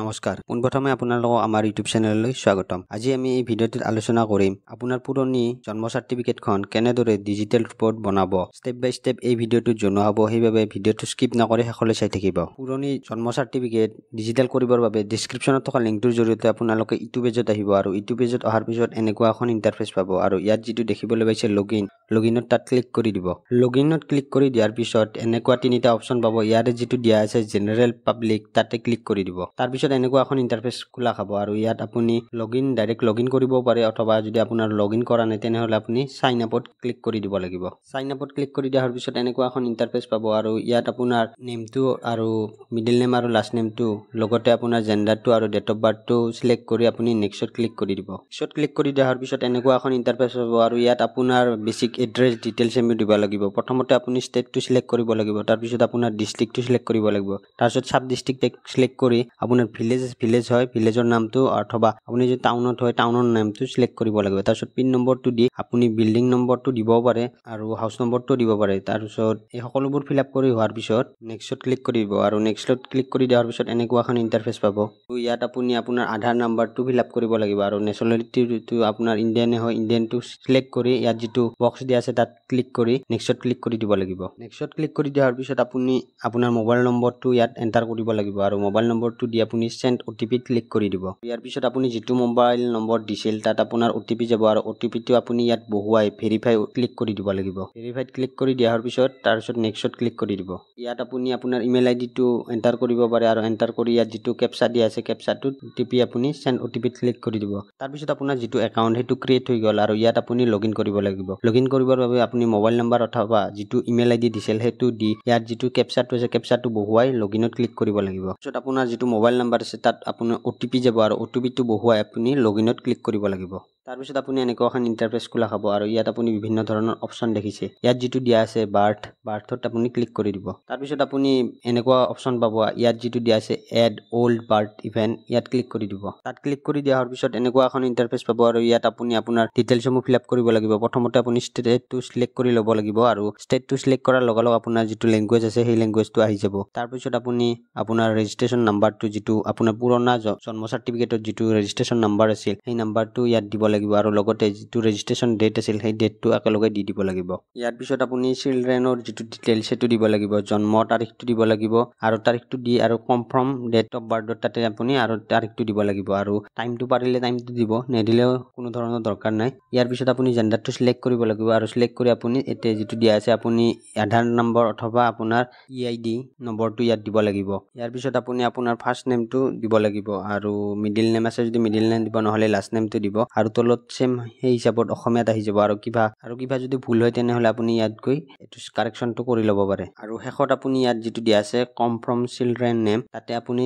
নমস্কাৰ, পোনপ্ৰথমে আপোনালোকক আমাৰ ইউটিউব চেনেললৈ স্বাগতম। আজি আমি এই ভিডিঅ'টোত আলোচনা কৰিম আপোনাৰ পুৰণি জন্ম চাৰ্টিফিকেটখন কেনেদৰে ডিজিটেল ৰূপত বনাব। ষ্টেপ বাই ষ্টেপ এই ভিডিঅ'টোত জনোৱা হ'ব, সেইবাবে ভিডিঅ'টো স্কিপ নকৰি শেষলৈ চাই থাকিব। পুৰণি জন্ম চাৰ্টিফিকেট ডিজিটেল কৰিবৰ বাবে ডিছক্ৰিপশ্যনত থকা লিংকটোৰ জৰিয়তে আপোনালোকে ইটো পেজত আহিব আৰু ইটো পেজত অহাৰ পিছত এনেকুৱা এখন ইণ্টাৰফেচ পাব আৰু ইয়াত যিটো দেখিবলৈ পাইছে লগ ইন, লগ ইনত তাত ক্লিক কৰি দিব। লগ ইনত ক্লিক কৰি দিয়াৰ পিছত এনেকুৱা তিনিটা অপশ্যন পাব। ইয়াৰে যিটো দিয়া আছে জেনেৰেল পাব্লিক, তাতে ক্লিক কৰি দিব। তাৰপিছত এনেকুৱা এখন ইণ্টাৰফেচ খোলা খাব আৰু ইয়াত আপুনি log in, direct log in কৰিবও পাৰে, অথবা যদি আপোনাৰ লগ ইন কৰা নাই তেনেহ'লে আপুনি চাইন আপত ক্লিক কৰি দিব লাগিব। চাইন আপত ক্লিক কৰি দিয়াৰ পিছত এনেকুৱা এখন ইণ্টাৰফেচ পাব আৰু ইয়াত আপোনাৰ নেমটো আৰু মিডিল নেম আৰু লাষ্ট নেমটো, লগতে আপোনাৰ জেণ্ডাৰটো আৰু ডেট অফ বাৰ্থটো চিলেক্ট কৰি আপুনি নেক্সটত ক্লিক কৰি দিব। নেক্সটত ক্লিক কৰি দিয়াৰ পিছত এনেকুৱা এখন ইণ্টাৰফেচ পাব আৰু ইয়াত আপোনাৰ বেচিক এড্ৰেছ ডিটেইলছ দিব লাগিব। প্ৰথমতে আপুনি ষ্টেটটো চিলেক্ট কৰিব লাগিব, তাৰপিছত আপোনাৰ ডিষ্ট্ৰিক্টটো চিলেক্ট কৰিব লাগিব, তাৰপিছত চাব ডিষ্ট্ৰিক্ট চিলেক্ট কৰি আপোনাৰ ভিলেজ হয় ভিলেজৰ নামটো, অথবা আপুনি যদি টাউনত হয় টাউনৰ নামটো চিলেক্ট কৰিব লাগিব। তাৰপিছত পিন নম্বৰটো দি আপুনি বিল্ডিং নম্বৰটো দিবও পাৰে আৰু হাউচ নম্বৰটো দিব পাৰে। তাৰপিছত এই সকলোবোৰ ফিল আপ কৰি হোৱাৰ পিছত নেক্সটত ক্লিক কৰি দিব আৰু নেক্সটত ক্লিক কৰি দিয়াৰ পিছত এনেকুৱা এখন ইণ্টাৰফেচ পাব। ইয়াত আপুনি আপোনাৰ আধাৰ নাম্বাৰটো ফিল আপ কৰিব লাগিব আৰু নেশ্যনেলিটিটো আপোনাৰ ইণ্ডিয়ানে হয়, ইণ্ডিয়ানটো চিলেক্ট কৰি ইয়াত যিটো বক্স দিয়া আছে তাত ক্লিক কৰি নেক্সটত ক্লিক কৰি দিব লাগিব। নেক্সটত ক্লিক কৰি দিয়াৰ পিছত আপুনি আপোনাৰ মোবাইল নম্বৰটো ইয়াত এণ্টাৰ কৰিব লাগিব আৰু মোবাইল নম্বৰটো দি আপুনি চেণ্ড অ' টি পিত ক্লিক কৰি দিব। ইয়াৰ পিছত আপুনি যিটো মোবাইল নম্বৰ দিছিল তাত আপোনাৰ অ' টি পি যাব আৰু অ' টি পিটো আপুনি ইয়াত বহুৱাই ভেৰিফাই ক্লিক কৰি দিব লাগিব। ভেৰিফাইত ক্লিক কৰি দিয়াৰ পিছত তাৰপিছত নেক্সটত ক্লিক কৰি দিব। ইয়াত আপুনি আপোনাৰ ইমেইল আই ডিটো এণ্টাৰ কৰিব পাৰে আৰু এণ্টাৰ কৰি ইয়াত যিটো কেপচা দিয়া আছে কেপচাটোত টিপি আপুনি চেণ্ড অ' টি পিত ক্লিক কৰি দিব। তাৰপিছত আপোনাৰ যিটো একাউণ্ট সেইটো ক্ৰিয়েট হৈ গ'ল আৰু ইয়াত আপুনি লগ ইন কৰিব লাগিব। লগ ইন কৰিবৰ বাবে আপুনি মোবাইল নাম্বাৰ অথবা যিটো ইমেইল আই ডি দিছিল সেইটো দি ইয়াত যিটো কেপচাটো আছে কেপচাটো বহুৱাই লগ ইনত ক্লিক কৰিব লাগিব। তাৰপিছত আপোনাৰ যিটো মোবাইল নাম্বাৰ আছে তাত আপোনাৰ অ' টি পি যাব আৰু অ' টি পিটো বহুৱাই আপুনি লগ ইনত ক্লিক কৰিব লাগিব। তাৰপিছত আপুনি এনেকুৱা এখন ইণ্টাৰফেচ খোলা খাব আৰু ইয়াত আপুনি বিভিন্ন ধৰণৰ অপশ্যন দেখিছে। ইয়াত যিটো দিয়া আছে বাৰ্থ, বাৰ্থত আপুনি ক্লিক কৰি দিব। তাৰপিছত আপুনি এনেকুৱা অপশ্যন পাব, ইয়াত যিটো দিয়া আছে এড অল্ড বাৰ্থ ইভেণ্ট, ইয়াত ক্লিক কৰি দিব। তাত ক্লিক কৰি দিয়াৰ পিছত এনেকুৱা এখন ইণ্টাৰফেচ পাব আৰু ইয়াত আপুনি আপোনাৰ ডিটেইলছসমূহ ফিল আপ কৰিব লাগিব। প্ৰথমতে আপুনি ষ্টেটটো চিলেক্ট কৰি ল'ব লাগিব আৰু ষ্টেটটো চিলেক্ট কৰাৰ লগে লগে আপোনাৰ যিটো লেংগুৱেজ আছে সেই লেংগুৱেজটো আহি যাব। তাৰপিছত আপুনি আপোনাৰ ৰেজিষ্ট্ৰেশ্যন নাম্বাৰটো, যিটো আপোনাৰ পুৰণা জন্ম চাৰ্টিফিকেটত যিটো ৰেজিষ্ট্ৰেশ্যন নাম্বাৰ আছিল সেই নাম্বাৰটো ইয়াত দিব লাগিব আৰু লগতে যিটো ৰেজিষ্ট্ৰেশ্যন ডেট আছিল সেই ডেটটো একেলগে দি দিব লাগিব। ইয়াৰ পিছত আপুনি চিলড্ৰেনৰ যিটো ডিটেইলছ সেইটো দিব লাগিব, জন্ম তাৰিখটো দিব লাগিব আৰু তাৰিখটো দি আৰু কনফাৰ্ম ডেট অফ বাৰ্থত তাতে আপুনি আৰু তাৰিখটো দিব লাগিব আৰু টাইমটো পাৰিলে টাইমটো দিব, নিদিলেও কোনো ধৰণৰ দৰকাৰ নাই। ইয়াৰ পিছত আপুনি জেণ্ডাৰটো চিলেক্ট কৰিব লাগিব আৰু চিলেক্ট কৰি আপুনি এতিয়া যিটো দিয়া আছে আপুনি আধাৰ নম্বৰ অথবা আপোনাৰ ই I D নম্বৰটো ইয়াত দিব লাগিব। ইয়াৰ পিছত আপুনি আপোনাৰ ফাৰ্ষ্ট নেমটো দিব লাগিব আৰু মিডিল নেম আছে যদি মিডিল নেম দিব, নহ'লে লাষ্ট নেমটো দিব আৰু তলত চেম সেই হিচাপত অসমীয়াত আহি যাব আৰু কিবা যদি ভুল হয় তেনেহ'লে আপুনি ইয়াত গৈ এইটো কাৰেকশ্যনটো কৰি ল'ব পাৰে। আৰু শেষত আপুনি ইয়াত যিটো দিয়া আছে কনফাৰ্ম চিলড্ৰেন নেম, তাতে আপুনি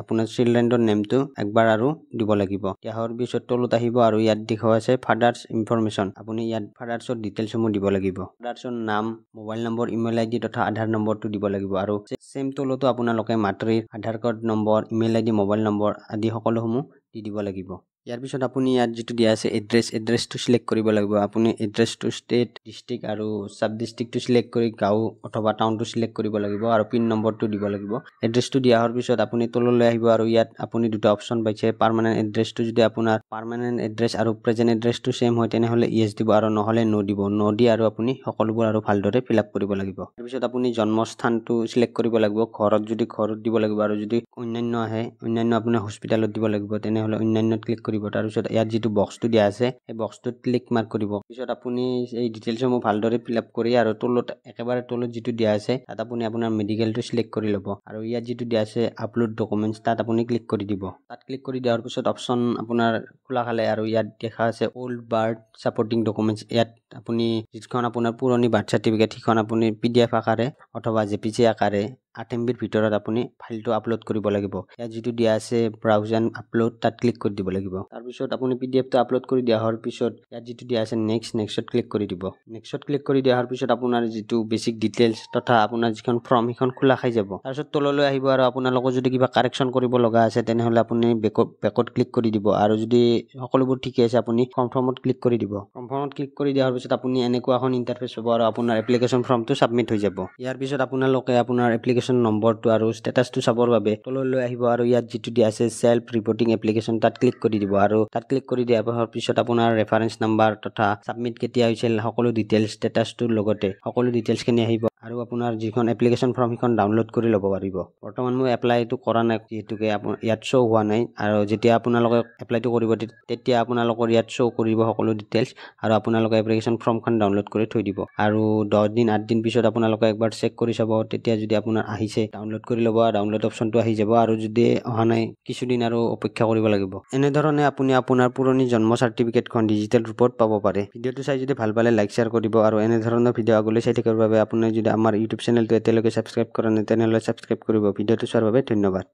আপোনাৰ চিলড্ৰেনৰ নেমটো একবাৰ আৰু দিব লাগিব। ইয়াৰ পিছত তলত আহিব আৰু ইয়াত দেখুওৱা আছে ফাদাৰ্ছ ইনফৰমেশ্যন, আপুনি ইয়াত ফাদাৰ্ছৰ ডিটেইলছসমূহ দিব লাগিব। ফাদাৰ্ছৰ নাম, mobile number, email আই ডি তথা আধাৰ নম্বৰটো দিব লাগিব আৰু চেম তলতো আপোনালোকে মাতৃৰ Aadhaar card number, email I D, mobile number আদি সকলোসমূহ দি দিব লাগিব। ইয়াৰ পিছত আপুনি ইয়াত যিটো দিয়া আছে এড্ৰেছ, এড্ৰেছটো চিলেক্ট কৰিব লাগিব। আপুনি এড্ৰেছটো ষ্টেট, ডিষ্ট্ৰিক্ট আৰু চাব ডিষ্ট্ৰিক্টটো চিলেক্ট কৰি গাঁও অথবা টাউনটো চিলেক্ট কৰিব লাগিব আৰু পিন নম্বৰটো দিব লাগিব। এড্ৰেছটো দিয়া হোৱাৰ পিছত আপুনি তললৈ আহিব আৰু ইয়াত আপুনি দুটা অপশ্যন পাইছে। পাৰ্মানেণ্ট এড্ৰেছটো যদি আপোনাৰ পাৰ্মানেণ্ট এড্ৰেছ আৰু প্ৰেজেণ্ট এড্ৰেছটো ছেম হয় তেনেহ'লে য়েছ দিব আৰু নহ'লে ন' দিব। ন' দি আৰু আপুনি সকলোবোৰ আৰু ভালদৰে ফিল আপ কৰিব লাগিব। তাৰপিছত আপুনি জন্মস্থানটো চিলেক্ট কৰিব লাগিব, ঘৰত যদি ঘৰত দিব লাগিব আৰু যদি অন্যান্য আহে অন্যান্য আপোনাৰ হস্পিটেলত দিব লাগিব তেনেহ'লে অন্যান্যত ক্লিক কৰিব। তাৰপিছত ইয়াত যিটো বক্সটো দিয়া আছে সেই বক্সটোত ক্লিক মাৰ্ক কৰিব। পিছত আপুনি এই ডিটেইলছসমূহ ভালদৰে ফিল আপ কৰি আৰু তলত একেবাৰে তলত যিটো দিয়া আছে তাত আপুনি আপোনাৰ মেডিকেলটো চিলেক্ট কৰি ল'ব আৰু ইয়াত যিটো দিয়া আছে আপলোড ডকুমেণ্টছ তাত আপুনি ক্লিক কৰি দিব। তাত ক্লিক কৰি দিয়াৰ পিছত অপশ্যন আপোনাৰ খোলা খালে আৰু ইয়াত দেখা আছে অল্ড বাৰ্থ ছাপৰ্টিং ডকুমেণ্টছ, ইয়াত আপুনি যিখন আপোনাৰ পুৰণি বাৰ্থ চাৰ্টিফিকেট সেইখন আপুনি পি ডি এফ আকাৰে অথবা জে পি জি আকাৰে 8 MB ভিতৰত আপুনি ফাইলটো আপলোড কৰিব লাগিব। ইয়াত যিটো দিয়া আছে ব্ৰাউজ এণ্ড আপলোড তাত ক্লিক কৰি দিব লাগিব। তাৰপিছত আপুনি পি ডি এফটো আপলোড কৰি দিয়া হোৱাৰ পিছত ইয়াত যিটো দিয়া আছে নেক্সট, নেক্সটত ক্লিক কৰি দিব। নেক্সটত ক্লিক কৰি দিয়া হোৱাৰ পিছত আপোনাৰ যিটো বেচিক ডিটেইলছ তথা আপোনাৰ যিখন ফৰ্ম সেইখন খোলা খাই যাব। তাৰপিছত তললৈ আহিব আৰু আপোনালোকৰ যদি কিবা কাৰেকশ্যন কৰিব লগা আছে তেনেহ'লে আপুনি বেকত ক্লিক কৰি দিব আৰু যদি সকলোবোৰ ঠিকে আছে আপুনি কনফাৰ্মত ক্লিক কৰি দিব। কনফাৰ্মত ক্লিক কৰি দিয়াৰ পিছত আপুনি এনেকুৱা এখন ইণ্টাৰফেচ পাব আৰু আপোনাৰ এপ্লিকেশ্যন ফৰ্মটো ছাবমিট হৈ যাব। ইয়াৰ পিছত আপোনালোকে আপোনাৰ এপ্লিকেশ্যন এপ্লিকেশ্যন নম্বৰটো আৰু ষ্টেটাছটো চাবৰ বাবে তললৈ আহিব আৰু ইয়াত যিটো দিয়া আছে চেল্ফ ৰিপৰ্টিং এপ্লিকেশ্যন, তাত ক্লিক কৰি দিব। আৰু তাত ক্লিক কৰি দিয়াৰ পিছত আপোনাৰ ৰেফাৰেঞ্চ নাম্বাৰ তথা ছাবমিট কেতিয়া হৈছিল সকলো ডিটেইলছ, ষ্টেটাছটোৰ লগতে সকলো ডিটেইলছখিনি আহিব আৰু আপোনাৰ যিখন এপ্লিকেশ্যন ফৰ্ম সেইখন ডাউনলোড কৰি ল'ব পাৰিব। বৰ্তমান মই এপ্লাইটো কৰা নাই, যিহেতুকে ইয়াত শ্ব' হোৱা নাই। আৰু যেতিয়া আপোনালোকে এপ্লাইটো কৰিব, তেতিয়া আপোনালোকৰ ইয়াত শ্ব' কৰিব সকলো ডিটেইলছ আৰু আপোনালোকে এপ্লিকেশ্যন ফৰ্মখন ডাউনলোড কৰি থৈ দিব। আৰু 10 দিন 8 দিন পিছত আপোনালোকে একবাৰ চেক কৰি চাব। তেতিয়া যদি আপোনাৰ আহিছে, ডাউনলোড কৰি ল'ব, ডাউনলোড অপশ্যনটো আহি যাব। আৰু যদি অহা নাই, কিছুদিন আৰু অপেক্ষা কৰিব লাগিব। এনেধৰণে আপুনি আপোনাৰ পুৰণি জন্ম চাৰ্টিফিকেটখন ডিজিটেল ৰূপত পাব পাৰে। ভিডিঅ'টো চাই যদি ভাল পালে লাইক, শ্বেয়াৰ কৰিব আৰু এনেধৰণৰ ভিডিঅ' আগলৈ চাই থাকিবৰ বাবে আপুনি যদি আমাৰ ইউটিউব চেনেলটো এতিয়ালৈকে ছাবস্ক্ৰাইব কৰা নাই, তেনেহ'লে ছাবস্ক্ৰাইব কৰিব। ভিডিঅ'টো চোৱাৰ বাবে ধন্যবাদ।